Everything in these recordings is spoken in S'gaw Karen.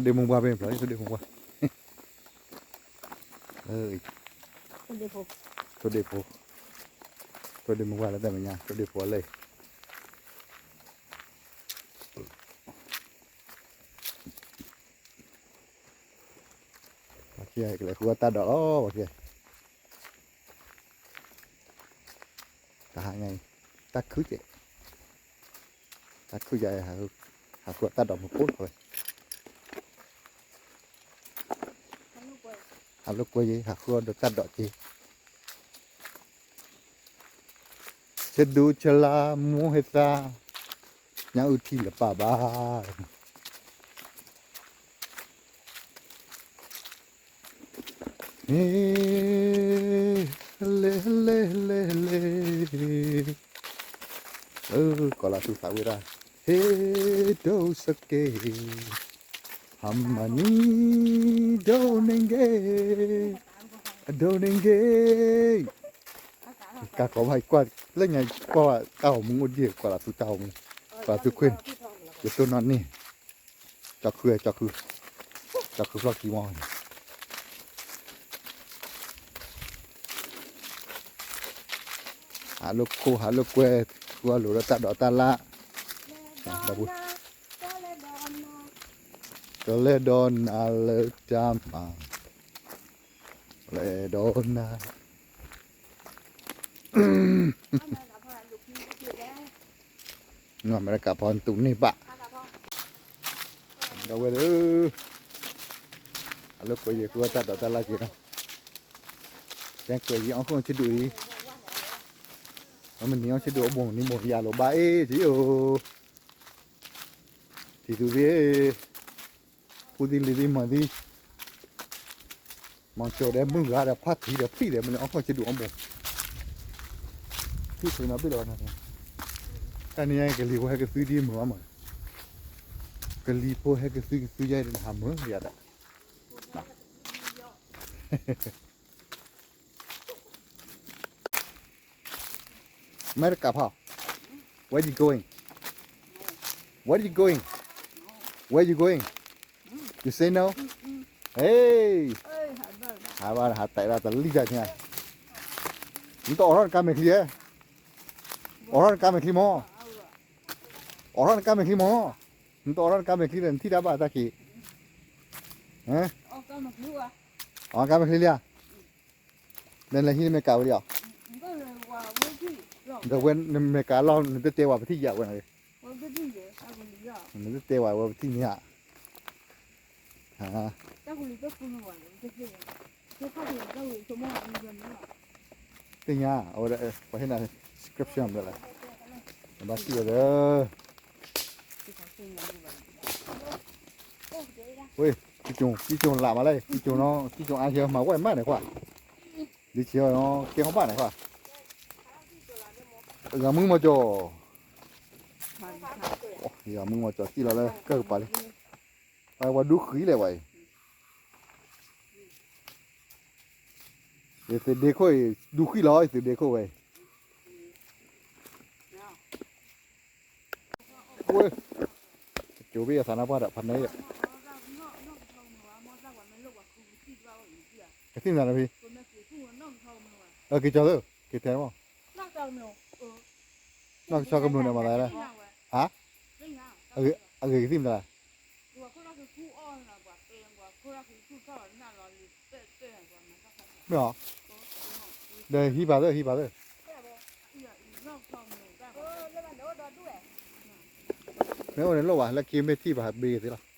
ဒ့မုၢ်ပှၢ်ဖဲဖျိး ဒ့မုၢ်ပှၢ်, ထိၣ်ဒ့ဖိ, ထိၣ်ဒ့မုၢ်ပှၢ်လၢတၢ်မဲာ်ညါ ထိၣ်ဒ့ဖိအလၢ ပှၤခံဂၤကလဲၤဃုအီၣ်တၢ်ဒိးလီၤ ပှၤခံဂၤ, တဟါညါအံၤ တၢ်ခုကဲး, တၢ်ခုကဲး ဟးဃုအီၣ်တၢ်ဒိးမုၢ်ဖိလီၤဝဲ, ဟးလိာ်ကွဲယဲ ဟးဃုအီၣ်ဒီးတၢ်ဒိးက့ၤ ဆဒူဆလါ မိၢ်ဟဲသါ ညၣ်အုၣ်ထံလၢပၢ်ဘၣ်, ဟ့ ဟလဲ ဟလဲ ဟလဲ ဟလဲ, ကီၤလၤသူသးဝံၣ်တၢ်, ဟ့ ဒိၣ်စက့, ဟမနံၤ ဒိၣ်န့ၣ်ဂ့ၤ, အဒိၣ်န့ၣ်ဂ့ၤ, ကးကီးဘၣ်ကွၢ် လၢညါကွၢ်ဘၣ် တၢ်ဂီၤမူအိၣ်ဒံး ကီၤလၤသူတၢ်ဂီၤမူ, ကီၤလၤသူခွ့န့ၣ်, ယတိၢ်နီၣ်န့ၢ်, ကၠီၤခု ကၠီၤခု, ကၠီၤခုဖျီၣ်ခံမီၢ်န့ၣ် ဟးလိာ်ခိၣ် ဟးလိာ်ကွဲ ဃုအီၣ်လိာ်ဒီးတၢ်ဒိးတၢ်လၢ်, ဒီပုၢ်, ကလဲၤဒီးနၤလၢတၢ်မၤ, ကလဲၤဒီးနၤ အမဲရကၤဖီတူၢ်န့ၢ်ဘၣ်, ဒီးဝဲလၢ အလိာ်ကွဲယဲၢ်ဃုအီၣ်တၢ်ဒိးတၢ်လၢ်က့ၤနီၤ, ကဲကွဲယံၤအီၣ်ခိၣ်ဆံဒူၣ်အံၤ, အမနံၤအီၣ်ဆံဒူၣ်အဘိၣ်နံၤဘိၣ်ယၤလိာ်ဘၣ်အ့ၣ်က့ၤအိၣ်, ထံၣ်သူသ့ၣ် ဖိသံလံၤသံမၤသံ, မၤကၠီၤဒီးမုၢ်ဂၤဒီးဖးထံဒီးဖံးဒီး မ့ၢ်လၢအီၣ်ခိၣ်ဆံဒူၣ်အီၣ်ဘိၣ်, ဖံးဖုးနီၤဘ့ၣ်လီၤ, တၢ်န့ၣ်ညါကလံၤဖိဟဲကသုဒ်မုာ်အါမး, ကလံၤဖိဟဲကသုကသုယါဒီးနဟးမုာ်ယၤဒီး America ဖီ, where you going? Where you going? Where you going? You say no? Hey, ဟးဘၣ်ဟးတဲဒၣ်တလံၣ်တၢ်ညါ, နတအိးထီၣ်နကါမဲာ်ချံဧါ, အိးထီၣ်နကါမဲာ်ချံမီၤ, အိးထီၣ်နကါမဲာ်ချံမီၤ, နတအိးထီၣ်နကါမဲာ်ချံဒီး နထံၣ်တၢ်ဘၣ်တၢ်ခံး, အိးကါမဲာ်ချံလံဧါ, နလဲၤဟံးနမဲာ်ကးဝဲလံဧါ, ဒီးဝဲနမဲာ်ကးလီၤ နတတဲဝဲပထံၣ်ယၤဝဲန့ၣ်, နတတဲဝဲဝဲပထံၣ်န့ၣ်ဧါ, သ့ၣ်ညါ အဝဲဒၣ် ပှၤဟ့ၣ်နၤ description ဘျီလၢ နဘၣ်စံၣ်ဝဲလၢ ဝ့ၢ် ကံကၠိၤ ကံကၠိၤလးမးလဲၣ် ကံကၠိၤနီၤ ကံကၠိၤအါယၢၤမၤဝဲမးန့ၣ်ကွၢ်, လံဆံးအီၤနီၤ ကဲဟီၣ်ဘၣ်န့ၣ်ကွၢ်, ယၤမုၢ်မီၤကၠီၤ, ယၤမုၢ်မီၤကၠီၤစံၣ်လီၤလၢကၢၢ်ကပၤလံ, ပှၤဒူဃံလဲၣ်ဝဲအံၤ, ယသုးဒ့ခိၣ်အံၤ ဒူဃံလီၤ ယသုးဒ့ခိၣ်ဝဲအံၤ ကၠိဘ့ၣ်အသးနါပှၢ်ဒီးဖးနဲဒီး ကသံၣ်မတၤလၢဖံ, က့ၤကၠီသၢ, က့ၤထဲမီၢ်, နီၢ်ကဆီကမျူၤန့ၣ်မၤသးလဲၣ်, ဟါ, အဂ့ၤကသံၣ်မတၤလဲၣ်, မ့ၢ်အီၤ, ဒီးဟံးပာ်သၢ ဟံးပာ်သၢ မ့ၢ်အိၣ်န့ၣ်လိၣ်ဘၣ် လၢခံမ့ၢ်ထံၣ်ဘၣ်ဘ့ၣ်သ့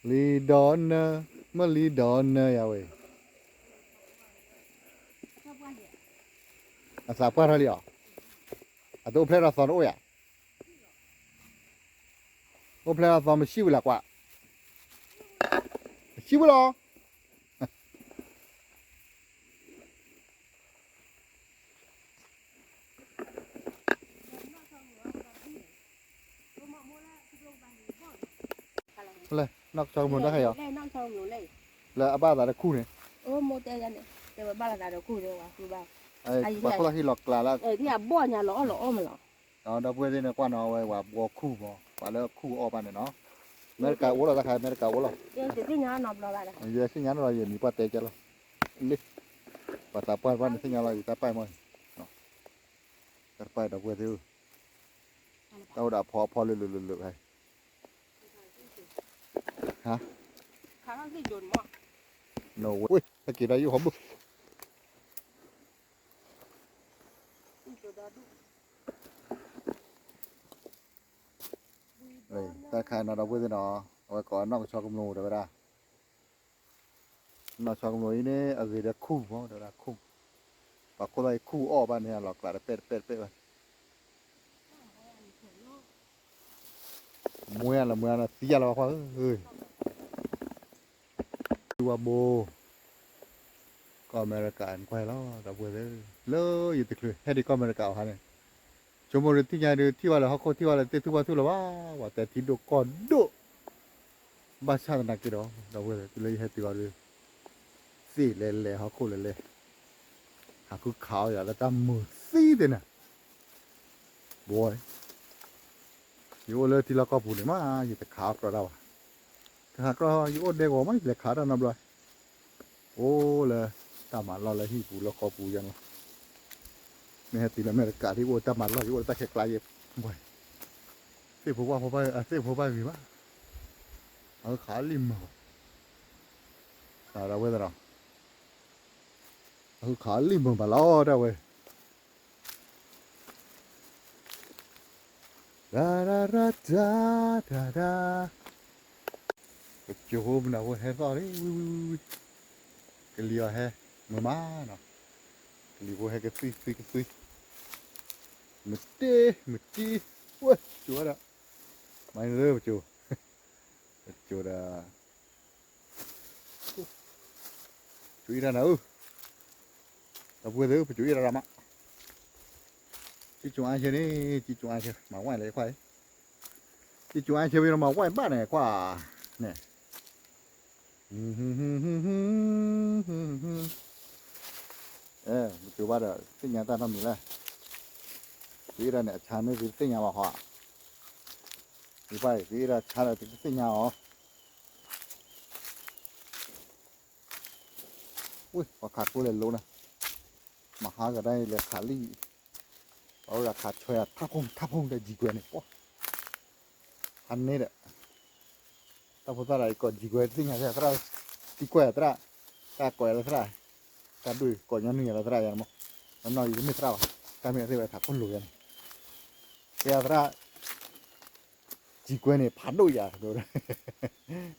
လီၤ, လံဒီးနၢ, မ့ၢ်လံဒီးနၢယၤဝဲ, အသးပှၢ်ထီၣ်လံဧါ, အတအိၣ်ဖျဲၣ်ထီၣ်သီတအိၣ်ယၤ အိၣ်ဖျဲၣ်ထီၣ်သီမ့ၢ်ဆံၣ်ဝံၤလၢကွၢ်, မ့ၢ်ဆံၣ်ဝံၤလီၤ, လၢ နီၢ်ကဆီကမျူၤတၢ်ခါအံၤ, လၢအဘၣ်သးတခူၣ်န့ၣ်, ပှၤခိၣ်လၢဟံၣ်လီၤကျါလၢ, အဘီၣ်ညါလီၤအီၣ်လီၤအီၣ်မးလီၤ, ဒီပုၢ်ဝဲၢ်သ့ၣ်န့ၣ် ကွၢ်နီၤ အဝဲပှၤဘှီခူၣ်မး ပှၤလၢခူၣ်အီၣ်ဘၣ်န့ၣ်နီၤ, အမဲရကၤအိၣ်လီၤတၢ်ခါ အမဲရကၤအိၣ်လီၤ, ယသ့ၣ်ညါနီတဘျီဘၣ်ဒီး ယသ့ၣ်ညါနီတဘျီ ယမံၤပှၢ်တဲကဲလီၤ, လ့ ပှၤသးပှၢ်တဖၣ်န့ၣ်သ့ၣ်ညါလီၤ ယတၢ်ပာ်မီၢ်, တၢ်တပာ်ဒီပုၢ်ဝဲၢ်သ့ၣ်ဧၢ, တၢ်အိၣ်ဒီးအဖီအဖီလၢလၢလၢလၢ ဟါ, ဝ့ၢ် ဟဲက့ၤဒီးယိၣ်ဟီဘုၣ်, တၢ်ခါနီၤဒီပုၢ်ဝဲၢ်သ့ၣ်နီၤ, အဝဲကိးနီၢ်ကဆီကမျိၢ်တဲဝဲဒၣ်, နီၢ်ကဆီကမျိၢ်အံၤန့ၣ် အဂ့ၤဒီးခူၣ်မး တဲဝဲဒၣ်ခူၣ်, ပှၤခိၣ်သီၣ်အံၤခူၣ်အီၣ်ဘၣ်န့ၣ် လီၤကျးတပဲၣ်တပဲၣ်တပဲၣ်ဘၣ် မွဲလီၤမွဲလီၤ သံယါလီၤဘၣ်ခွါဧၢ, ဝါဘိ, ကီၢ်အမဲရကၤကွၢ်လီၤ ဒီပုၢ်ဝဲၢ်သ့ၣ်, လၢယတချုးဟဲဒံးကီၢ်အမဲရကၤအီၤခါန့ၣ်, ဆိကမိၣ်ဒုးသ့ၣ်ညါဒုး ထံၣ်ဘၣ်လၢဟီၣ်ခိၣ်ထံၣ်ဘၣ်လၢသ့ၣ်ထူၣ်ဘၣ်ထူၣ်လၢၤဘၣ်, ပှၤတဲထံဒိၣ်ကီၢ်ဒိၣ်, ဘၣ်ဆၣ်သနာ်က့ဒီး ဒီပုၢ်ဝဲၢ်သ့ၣ် တုၤလၢယဟဲတုၤအီၤဒုး သ့ၣ်လဲၤလဲၤဟီၣ်ခိၣ်လဲၤလဲၤ, ဟးဃုခးအီၣ်ယၤလၢတၢ်မုာ်သံသ့ၣ်န့ၣ်, ဘိ, ယအိၣ်လၢထံလီၢ်ကီၢ်ပူၤန့ၣ်မး ယတခးအီၣ်ကြီတၢ်ဘၣ်, တခးကြီ ယအိၣ်ဒဲကဝီၤမး ယလဲၤခးတၢ်နီတဘျီ, အိၣ်လၢတၢ်မၤလီၢ်လၢဟံၣ်ပူၤလၢဃီပူၤယါန့ၣ်, မ့ၢ်ဟဲတုၤလၢအမဲရကၤဒ်အိၣ်တၢ်မၤလီၢ် ယအိၣ်လၢတၢ်ခဲကျါယဲ, သ့ၣ်ဖိဘၣ်ဖိဘၣ် အသ့ၣ်ဖိဘၣ်ဂ့ၤဘၣ်, အဃုခးလံမုာ်ဘၣ်, တၢ်ဒီပုၢ်ဝဲၢ်သ့ၣ်နီၤ, အဃုခးလံမုာ်ဘၣ်လီၤ တၢ်ဝဲ တၢ်တၢ်တၢ်တၢ်တၢ်, ကစၢၢ်ဖိမနုၤဖိဟဲသီၣ်လံ ဝံၤဝံၤဝံၤဝံၤ, ကလံၤအီၤဟဲ မုာ်မးနီၤ, ကလံၤဖိဟဲကသွံၣ်သွံၣ်ကသွံၣ်, မုာ်တ့ၢ် မုာ်တ့ၢ်, ဝဲ ကစၢၢ်ဝဲဒၣ်, မၤန့ၣ်လၢပကစၢၢ်, ပကစၢၢ်ဒီး ပကစၢၢ်အ့ၣ်တၢ်နၤဧၢ, ဒီပုၢ်ဝဲၢ်သ့ၣ်ဧၢ ပကစၢၢ်အ့ၣ်တၢ်မး, ကံကၠူအါဆၢန့ၣ် ကံကၠူအါဆၢ မၤဝဲလဲၣ်ခွါအံၤ, ကံကၠူအါဆၢ ပယီၤမၤဝဲဘၣ်န့ၣ် ခွါန့ၣ်, အဲ ပကစၢၢ်ဘၣ်ဒီး သ့ၣ်ညါတၢ်နီတမံၤလဲၣ်, ကစၢၢ်အ့ၣ်တၢ်န့ၣ် အဆါမ့ၢ်သုတသ့ၣ်ညါဘၣ်ဟီ, ယပၢ် ကစၢၢ်အ့ၣ်တၢ်ဆါဒီးသုတသ့ၣ်ညါအီၤ ဝ့ၢ် ပှၤခးကျိလဲၤလိၤနၤ, မဟါကဒါလဲၤခးလံ, ပှၤအိၣ်ဒီးခးဆၢယၤ ထးဖူထးဖူဒီး G-Guan န့ၣ် ပှၤ, ဟးန့ၢ်ဒီး, တၢ်ဖိသၣ်ဒီး ယကိး G-Guan သ့ၣ်ညါသရၣ်, သံကွၢ်ယၤသရၣ်, တၢ်ကိးယၤလၢသရၣ်, တၢ်ဒိၣ်ကိးညီနုၢ်ယၤလၢသရၣ်ယၤမး, နီၢ်နီၢ်ယတမ့ၢ်သရၣ်ဘၣ်, တၢ်မ့ၢ်အသ့ၣ်ဝဲခးကျိလိၤယၤန့ၣ်, ကဲသရၣ် G-Guan န့ၣ် ဖးဒိၣ်ယၤ, တ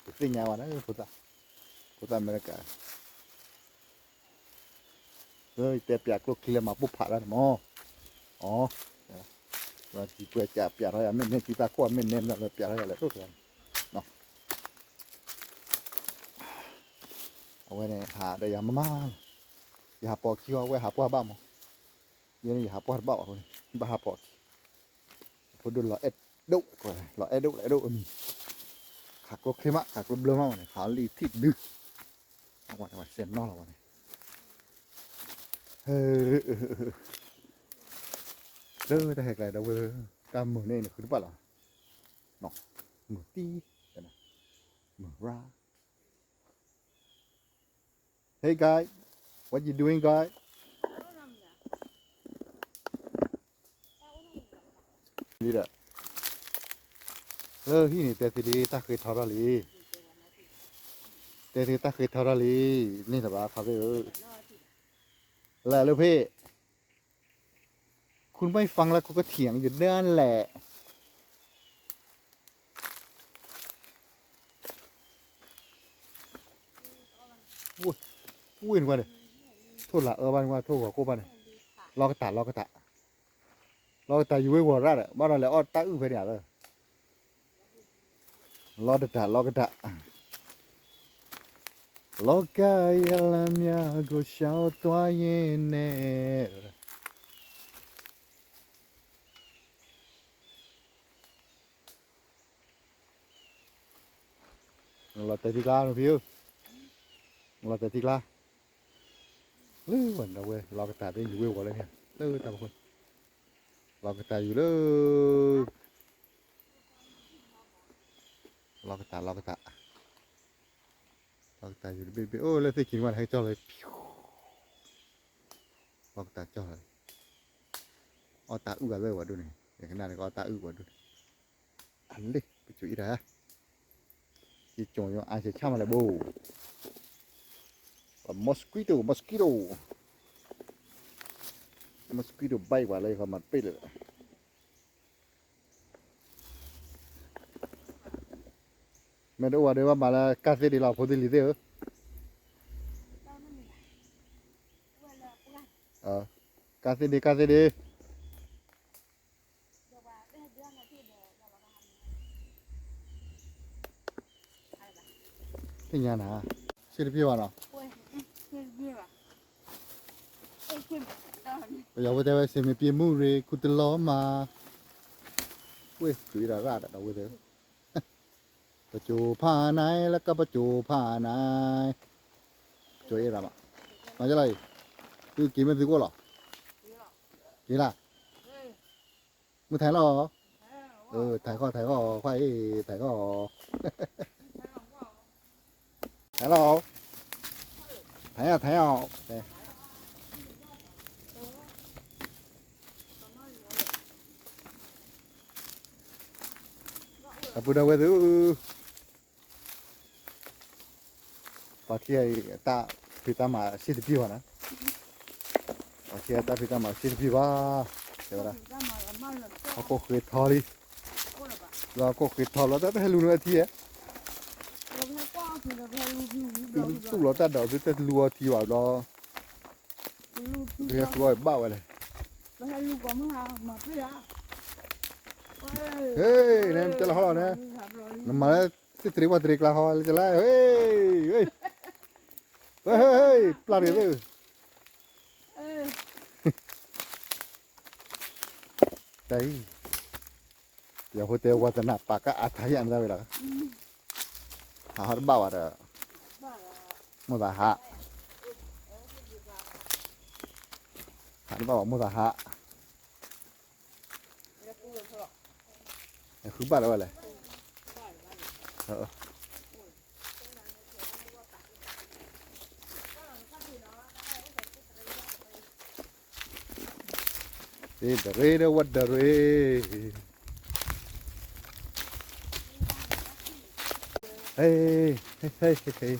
သ့ၣ်ညါဘၣ်န့ၣ် ဖိသၣ်, ဖိသၣ်အမဲရကၤ, လၢယတဲပၠးကျိချံလၢမၤပိၢ်ဖးတၢ်န့ၣ်မး, အီ, G-Guan ကပၠးထီၣ်ယၤ မ့ၢ်နဲကံတၢ်ခိၣ် မ့ၢ်နဲမနုၤလၢပၠးထီၣ်ယၤလဲၣ် တၢ်န့ၣ်, အဝဲန့ၣ်ဟးဒီးယၤမးမး, ယဟးပိာ်ခံအီၤ အဝဲဟးပှၢ်ဘၣ်မး, ယဲန့ၣ်ယဟးပှၢ်တဘၣ်ဘၣ်အဃိန့ၣ် ဘၣ်ဟးပိာ်ခံ, ဖိဒိၣ်လီၤအဲၣ်ဒိၣ်, လီၤအဲၣ်ဒိၣ်အဲၣ်ဒိၣ်အမံၤ, ခးကျိချံမး ခးကျိဘျၢမးဝဲန့ၣ် ခးလံထံၣ်ဒု, အဝဲစဲးနီၣ်လီၤဝဲန့ၣ်, လၢတၢ်ဟဲကျဲဒီပုၢ်ဝဲၢ်, တၢ်မုာ်န့ၣ်နဃုတပာ်လီၤ, မုာ်တံၢ်, မုာ်ရၣ် Hey guy, what you doing guy? လၢဟံၣ်န့ၣ် တဲသ့လံ တၢ်ဃ့ထီထီၣ်လံ, တဲသ့တၢ်ဃ့ထီထီၣ်လံ, န့ၢ်တဘၣ်ခါသ့ၣ်ဧၢ, လဲၤလၢဖဲ คุณไม่ฟังแล้วคุณก็เถียงอยู่นั่นแหละ ဝ့ၢ်နကွၢ်န့ၣ်, ထိၣ်လၤအၢဘၣ်နကွၢ် ထိၣ်ဂီၤကိၢ်ဘၣ်န့ၣ်, လီကတၢ်လီကတၢ်, လီကတၢ်ယူၤဝ့ၢ်ဂီၤရၣ်ဒီး ဘၣ်ဒီးလဲၤအီၣ်တၢ်အုၣ်ဖဲန့ၣ်လၢ လီတတၢ်လီကတၢ်, လောကရလမ်းများကိုလျှောက်သွားရင်းနဲ့ လီၤတဲာ်ထံကျါ နဖံဧၢ, လီၤတဲာ်ထံကျါ, လၢဝဲဒီးဝဲ လီကတၢ်သ့ၣ်ယူၤဝ့ၢ်ဝီၤလၢန့ၣ် လၢတၢ်ပူၤ လီၤကတၢ်ယူၤလၢ လီၤကတၢ် လီၤကတၢ် လီၤကတၢ်ယူၤတဘ့ၣ်တဘ့ၣ် အိၣ်လၢသ့ၣ်ခံနွံ ဟဲကၠီၣ်လီၤ လီၤကတၢ်ကၠီၣ်လီၤ အီၣ်တၢ်အုၣ်အဝဲဝဲဒိၣ်န့ၣ် ယကနၣ်န့ၣ်ကအီၣ်တၢ်အုၣ်ဝဲဒိၣ်န့ၣ် အလ့ၣ် ပစိၤအံၤတၢ် ယကိၤယအါဆဲးဆၣ်မးလဲၣ်ဘိ mosquito mosquito mosquito bite ပှၤလၢယဃီမၤတပ့ၢ်လၢာ် မ့ၢ်တအိၣ်ဝဲဒီးဘၣ်မၤလၢကၢ်သ့ၣ်ဒံးလီၤ ဖိသ့ၣ်လံၤသ့ၣ်ဧၢ ကၢ်သ့ၣ်ဒံး ကၢ်သ့ၣ်ဒံး သ့ၣ်ညါနၤ ဆ့တပျ့ၤဘၣ်နီၤ ပယီၤဖိတဲဝဲ စ့မ့ၢ်ပျ့ၤမူရ့ၣ် ကူတလီၤမး ဝ့ၢ် တုၤအံၤရၣ်ရၣ်ဒီးဝဲတဲ ပစိၤဖးနါလၢကပစိၤဖးနါ စိၤအံၤရၣ်မး မၤကလီၤအံၤ သုက့ၤမ့ၢ်သုကအိၣ်လီၤ က့ၤလၢ မုၢ်ထဲလီၤ ထဲဃီၣ် ထဲဃီၣ် ခွါအံၤ ထဲဃီၣ် ထဲလီၤ ထဲအီၤ ထဲအီၤ အပုၢ်ဒီဝဲၢ်သု ပှၤခံဂၤအံၤ တၢ်ဖံးတၢ်မၤအဆ့တပျ့ၤဘၣ်နီၤ ပှၤခံဂၤတၢ်ဖံးတၢ်မၤအဆ့တပျ့ၤဘၣ် တဲဝဲဒၣ် ဟီၣ်ခိၣ်ဃ့ထီလံ လီၤဟီၣ်ခိၣ်ဃ့ထီလီၤ တၢ်တဟဲလူၤန့ၢ်ဝဲထံဧါ သူသူၣ်လီၤတၢ်ဒီး သုတလူၤအီၤထံဘၣ်ဘျီ သူဟဲသူအီၤဘၣ်ဝဲလဲၣ် ဟ့ၣ် နတဲလီၤဟီလီၤန့ၣ် နမၤလၢသ့ၣ်တရံးပှၢ်တရံးကျါဟီလၢကလါ ဟ့ၣ် ဟ့ၣ် ပျၢ်တဂ့ၤသ့ၣ် တၢ်အံၤ ပယီၤဖိတဲ ဝါသနာ ပာ်ကၢ်အါထါယဲၢ် မတၤဝဲလီၤ ဟးဟီတဘၣ်ဝဲဒီး မိၢ်သးဟး ဟးတဘၣ်ဝဲမိၢ်သးဟး ဃုဘၣ်လၢၤဝဲလဲၣ် တရ့ဒီးဝဲတရ့ ဟ့ၣ် ဟ့ၣ် ဟ့ၣ်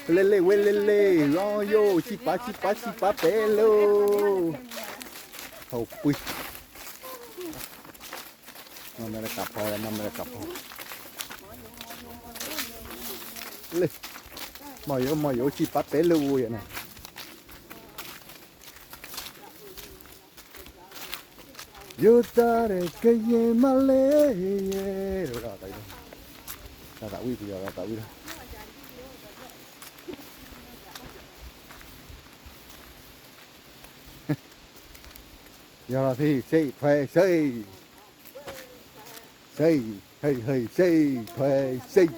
ဝဲလဲၣ် ဝဲလဲၣ် လီၤယိာ် ဆံးပာ် ဆံးပာ် ဆံးပာ်ပဲလိာ် ဟိၣ်ပှံၤ မ့ၢ်မဲရကၤဖီ မ့ၢ်မဲရကၤဖီ လ့ၣ် မီၢ်ယိာ် မီၢ်ယိာ် ဆံးပာ်ပဲလိာ်ယဲန့ၣ် ယိၤတၢ်ရဲၣ်ကယဲၢ်မးလဲၣ် တၢ်သးဝံၣ်ပယီၤ တၢ်သးဝံၣ်လီၤ ယီၤလီၤသံ စ့ၣ်ထွဲစ့ၣ် စ့ၣ် ဟ့ၣ် ဟ့ၣ် စ့ၣ် ထွဲစ့ၣ်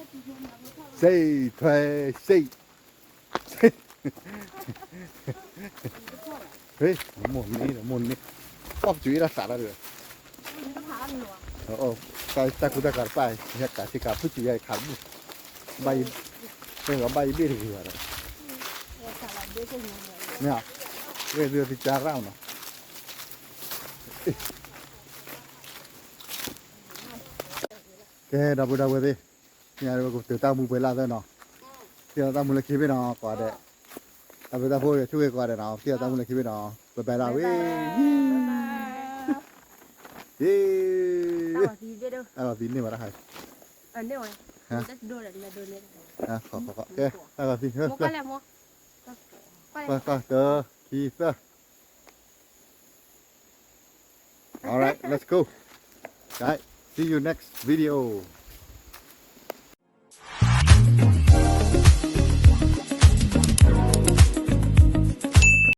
စ့ၣ် ထွဲစ့ၣ် ဟ့ၣ် မိၢ်န့ၣ် မိၢ်န့ၣ် ပှၢ်ပစိၤအ့ၣ်ဒၣ်သးတၢ်ဒီး တၢ်ကူတၢ်ကၤတပၣ် ယကၤစ့ကၤ ဖုၣ်စူၤယၤခးတဘူၣ် ဘၣ်ယ ဘၣ်ယဘ့ၣ်တဂ့ၤဘၣ်ဒီး မ့ၢ် ဝဲၢ်သုသံကၢ်ရၣ်နီၤ ကဲ ဒီပုၢ်ဒီဝဲၢ်သ့ၣ် ညါဝဲကတုၤတၢ်မူပှဲၤလၢသၢနီၤ ကဲဒီးတၢ်မူလၢခံဘ့ၣ်နီၤ ကိးဂၤဒဲး တၢ်ဘျုးတၢ်ဖှိၣ်ဆိၣ်ဂ့ၤကိးဂၤဒဲးနီၤ ကဲဒီးတၢ်မူလၢခံဘ့ၣ်နီၤ bye bye လီၤဝဲ တၢ်လီၤသံန့ၢ်ဘၣ်တၢ်ခါ ခီခီခီ ကဲ တၢ်လီၤသံ တၢ်ခံသၢ All right, let's go. Guys, see you next video.